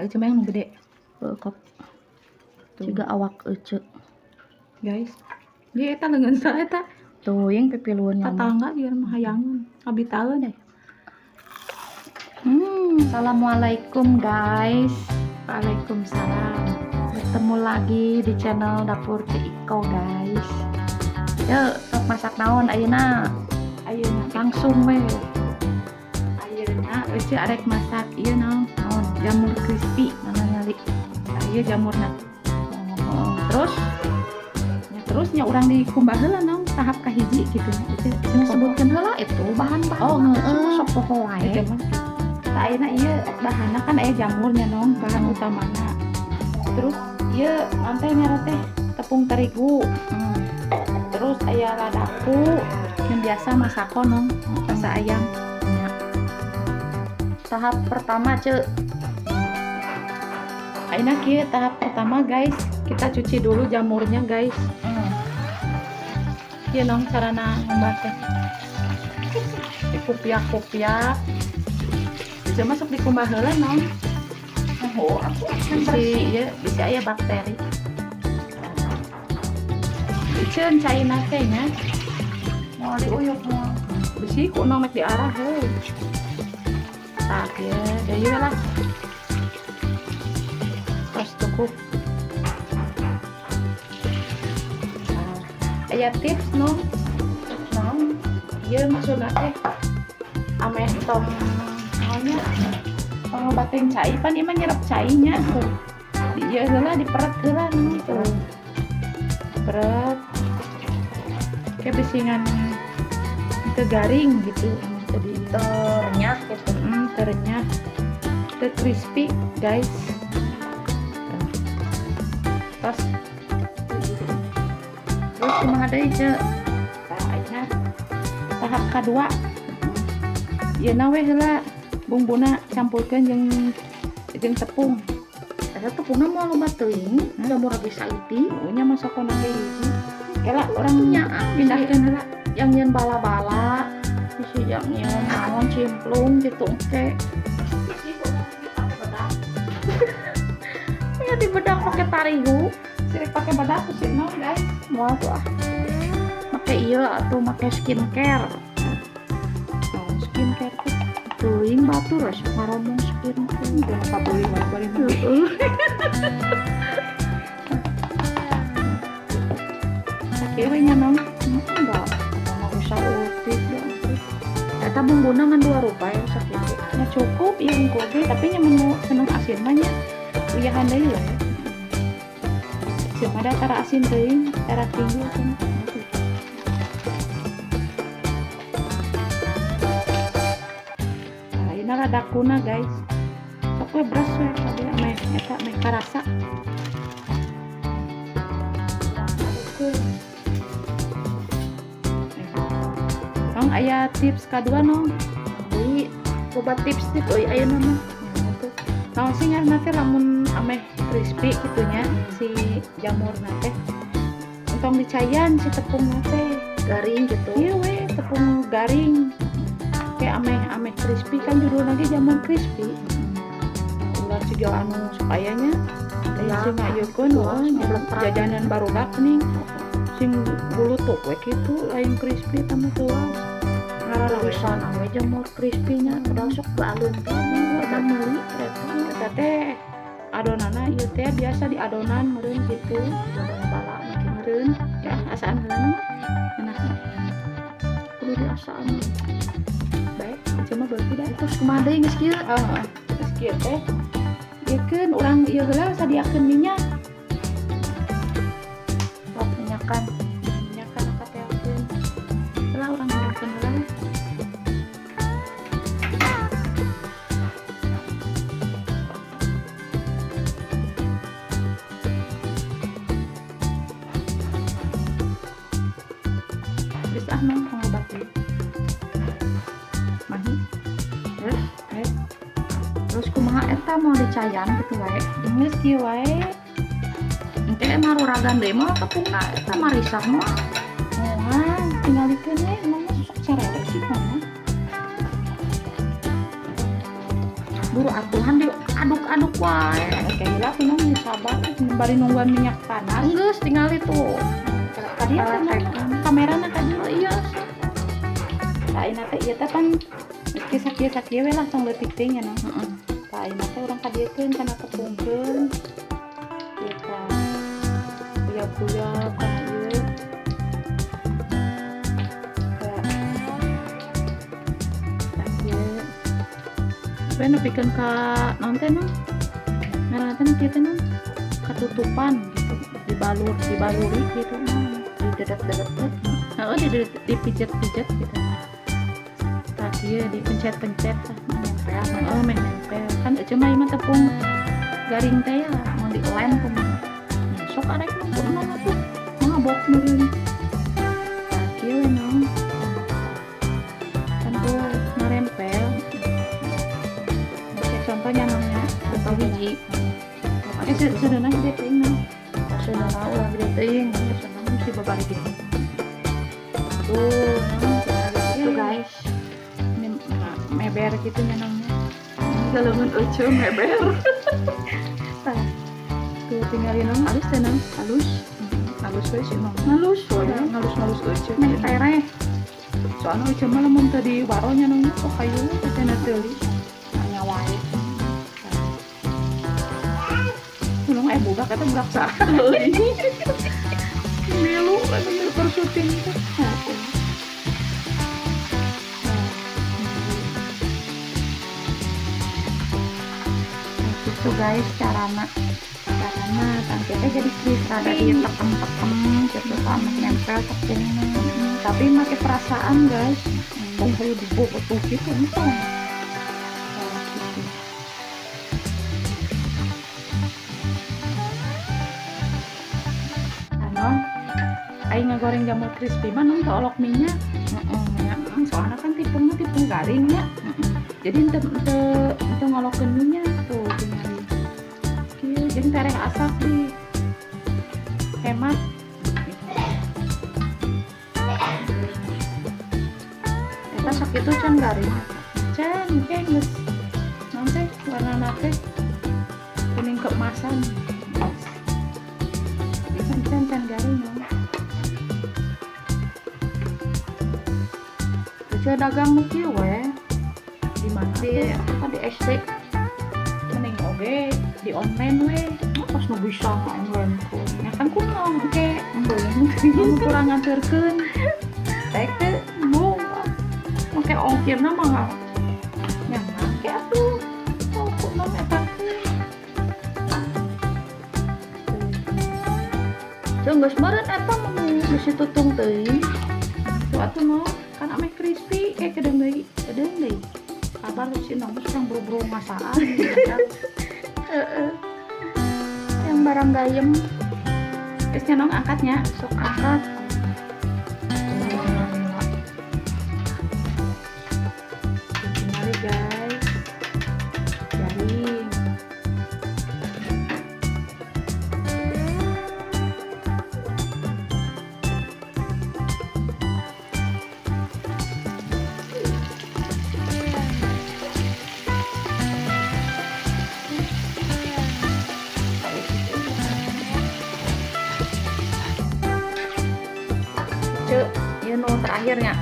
Ayo cuma yang nu gede. Heuh kop. Tuh. Jiga awak ece. Guys. Dia eta leungeun saha eta? Teuing pipilueun nyamuk. Tatangga ieu mah hayangeun. Abitaeun deh. Assalamualaikum guys. Waalaikumsalam. Bertemu lagi di channel Dapur Ceu Iko guys. Yuk, sok masak naon ayeuna? Ayeuna Langsung we. Ayeuna euceu arek masak ieu naon? Naon? Jamur crispy. Mana nyali? Ieu jamurna. Oh, terus Nya terus nya urang dikumbah heula naon tahap kahiji kitu nya. Euceu nya sebutkeun heula itu bahan-bahan. Oh, heeh. Sok poho wae. Ieu mah. Tah ayeuna ieu bahanna kan aya jamurnya naon, bahan utamana. Terus ieu naon teh ngaran teh tepung terigu. Terus aya ladaku yang biasa masako nong, rasa ayam. Nya. Tahap pertama, Ceu. Ayeuna kieu tahap pertama guys, kita cuci dulu jamurnya guys. Ieu nong carana ngumbah teh. Dikupiak-kupiak. Bisa masuk dikumbah heula nong. Oh, aku akan Bisi ieu bisa aya bakteri. Iceun caina teh nya. Mau diuyuk mau. Bisi ku nong mek diarah heuh. Tah kieu, deui we lah. Terus cukup. Nah, aya tips nong. Naon? Ieu maksudna teh ameh tong naonnya pengobatin cai pan ieu mah nyerap cainya tuh. Di ieu heula diperet heula nong tuh. Peret. Kayak bisingan teu garing gitu tadi Ternyah gitu. Terenyah teu crispy guys. Terus Terus kumaha deui, Ceu? Tah ayeuna tahap kedua. Ieu na we heula bumbuna campurkeun jeung tepung. Eta tepungna moal loba teuing, jamur lagi saeutik. Nya masakona ge hiji. Kela urang Nya pindahkeun heula. Yang nyeun bala-bala, bisi yang nyeun naon cimplung gitu engke. Ya dibedak pakai tarigu. Sirik pakai bedak sih no guys. Moal tuh ah. Make ieu atuh make skincare. Oh, skincare tuh Teuing batur resep ngaromong skincare. udah kabeli wae bari mah. Heeh. Sakieu we nya nong. Enggak, mau usah ultik dong. Eta bumbuna ngan dua rupa ya sakitu. Nya cukup ieu unggul ge tapi nya mun seneng asin mah nya uyahan deui we. Asin mah da tara asin teuing, tara tinggi cenah. Nah, ayeuna ladakuna guys. Sok we beres we kabeh ameh eta ameh karasa. Nong aya tips kadua nong. Deui loba tips-tips euy ayeuna mah. Naon sih ngaranna teh lamun ameh crispy kitu nya si jamurna teh. Entong dicayan si tepungna teh. Garing gitu. Ieu we tepung garing. Kayak ameh crispy kan judulna ge jamur crispy. Ulah siga anu sok aya nya. Aya sing ngayekeun heuh jajanan barudak nih. Sing bulutuk we kitu lain crispy eta mah teuas. Ngaran pisan we jamur crispy nya padahal sok baleun teh Eta meuli eta teh adonana ieu teh biasa di adonan meureun kitu. Bala-bala meureun ya asaan heula mah enak. Kudu diasaan. Baik, cuma beuki da. Terus kumaha deui geus kieu? Heeh, geus kieu teh. Ieu keun urang ieu heula sadiakeun minyak. Sok minyakan. Minyakan kateakeun. Heula urang minyakeun heula. Geus ah nong pangobat deui. Mahi. Terus terus kumaha eta mau dicayan gitu wae. Geus kieu wae. Engke maruragan deui mah tepungna eta marisah mah. Moal tingalikeun we emang mah sok carewek sih mah. Buru atuhan di Aduk-aduk wae. Oke, lah aku nong sabar bari nungguan minyak panas. Geus tinggal itu. Tadi kamera na tadi Oh iya. Tah ayeuna teh ieu teh pan geus sakieu we lah tong leutik teh nya no. Heeh. Tah ayeuna teh urang kadiekeun kana tepungkeun. Ieu tah. Kuyap-kuyap kana ieu. Tah. Tah ieu. We nepikeun ka naon teh no? Ngaranna teh kieu teh no? Katutupan gitu, dibalur, dibaluri gitu. Didedet-dedet. Heeh, dipijet-pijet gitu. Tah kieu dipencet-pencet tah Nempel. Heeh, meh nempel. Kan ece mah ieu mah tepung garing teh ya. Mau dielem kumaha? Ya, sok arek mah kunaon atuh. Mabok meureun. Tah kieu we no. Kan tuh narempel. Oke, contohnya namanya Atau hiji. Eh, seudeunan gede teuing no. Seudeunan ulah gede teuing. Seudeunan mesti babari gitu. Tuh, no. Itu guys. Ini meber gitu nya namanya. Galeungeun euceu meber. Tah. Tuh tinggalin nong halus teh nong. Halus. Halus we sih nong. Halus we. Ngalus-ngalus euceu. Meh tereh. Soalnya euceu mah lamun teu di waronya nong sok hayu teh na teuli. Nanya wae. Nong budak eta budak saha. Milu anu keur syuting teh. Heeh. Gitu guys carana. Carana tangke teh jadi Rada crispy. ditekem-tekem gitu kan nempel tepungna. Tapi make perasaan guys. Tong hayu dibobotoh gitu entong. Nah, gitu. Ano, aing ngagoreng jamur crispy mah nong teu olok minyak. Heeh. Ya, soalnya kan tipungnya tipung garing nya. Jadi ente ngolokeun minyak tuh tinggal. Kieu jeung tereh asak di hemat. Eta sakitu can garing. Can, engke geus naon teh warnana teh kuning keemasan. Can can can garing no. Ece dagang nu kieu we Di mana di teh? apa di SD. Mending oge di online we. Mah pas nu bisa online ku. Ya kan kunaon engke Embung. mun kurang nganterkeun. Teh teh embung. Make ongkirna mah Ya make atuh. Oh, kunaon eta teh. Teu geus meureun eta mah geus ditutung teuing. Tuh atuh no, kan ameh crispy kayak kedeung deui, kedeung deui. Kabar si nong sekarang buru-buru masaan. Heeh. Yang barang gayem Geus nya nong angkatnya. Sok angkat. Tinggali guys. Garing. Cek, ieu nu terakhirnya.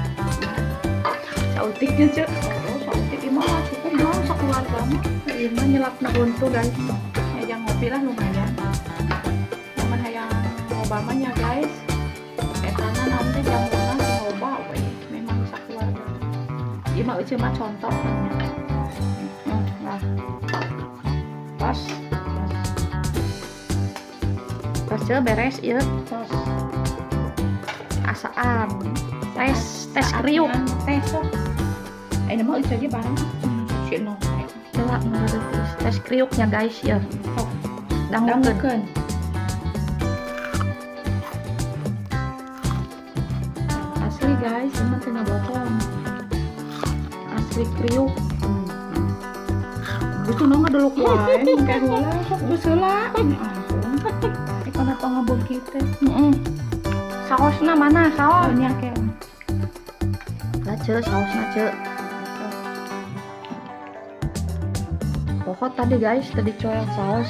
Sautiknya cek. Oh, sautik ieu mah cukup dong sakeluarga mah. Ieu Mah nyelapna huntu guys. Hayang ngopi lah lumayan. Cuman hayang loba mah nya guys. Etana naon teh jamurna sing loba we. Memang sakeluarga. Ieu mah euceu mah contoh nya. Lah, Pas. pas cek beres ieu Tos. Asaan. Tes tes kriuk. Tes sok. Ayeuna mah euceu ge bareng. Si nong. Coba tes kriuknya guys ya. Sok. Dangukeun. Dangukeun. Asli guys, ini mah teu bohong. Asli kriuk. Itu nong ngadeluk wae, engke heula sok geus heula. Eh kana pangabeungkit teh. Heeh. Saosna mana saos? Nya ke. Lah ceu saosna ceu. Poho tadi, guys, tadi coel saus.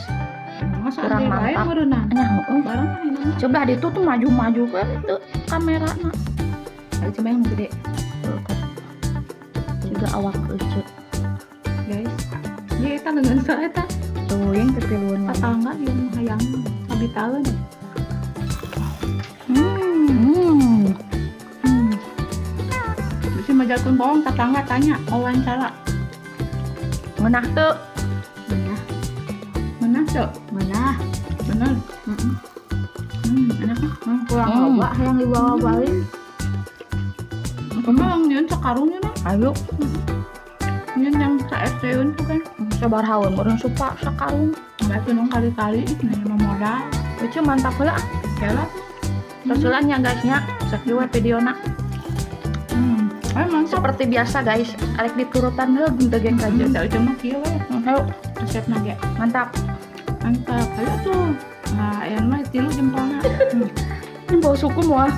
Masa Kurang ada bae mantap. Meureunna. Nya heueuh. Barang mah enak. Coba di itu tuh maju-maju kan itu kamera na. Ayo coba yang gede, Juga awak lucu. Guys. Ieu eta leungeun saha eta? Tuh yang ketiluan. Tetangga yang hayang kabitaeun. Bisa majalkeun bohong tetangga tanya wawancara. Ngeunah teu? Benar. Benar tuh. Mana? Benar. Enak ah. Kurang loba yang dibawa balik. Kamu yang nyieun sakarung mah. Ayo. Nyieun yang sa RT-eun tuh kan. Sabar haun meureun supa sakarung. Enggak tuh nong kali-kali nah mah modal. Lucu, mantap heula. Kela. Terus nya, guys, nya. Sakieu we videona. Ayo mantap. Seperti biasa, guys, arek diturutan heug teu ge kajeun. Kajeun da mah kieu we. Ayo, Resepna ge. Mantap. Mantap. Ayo tuh. Nah, yang mah tilu jempolna. Bau suku moal.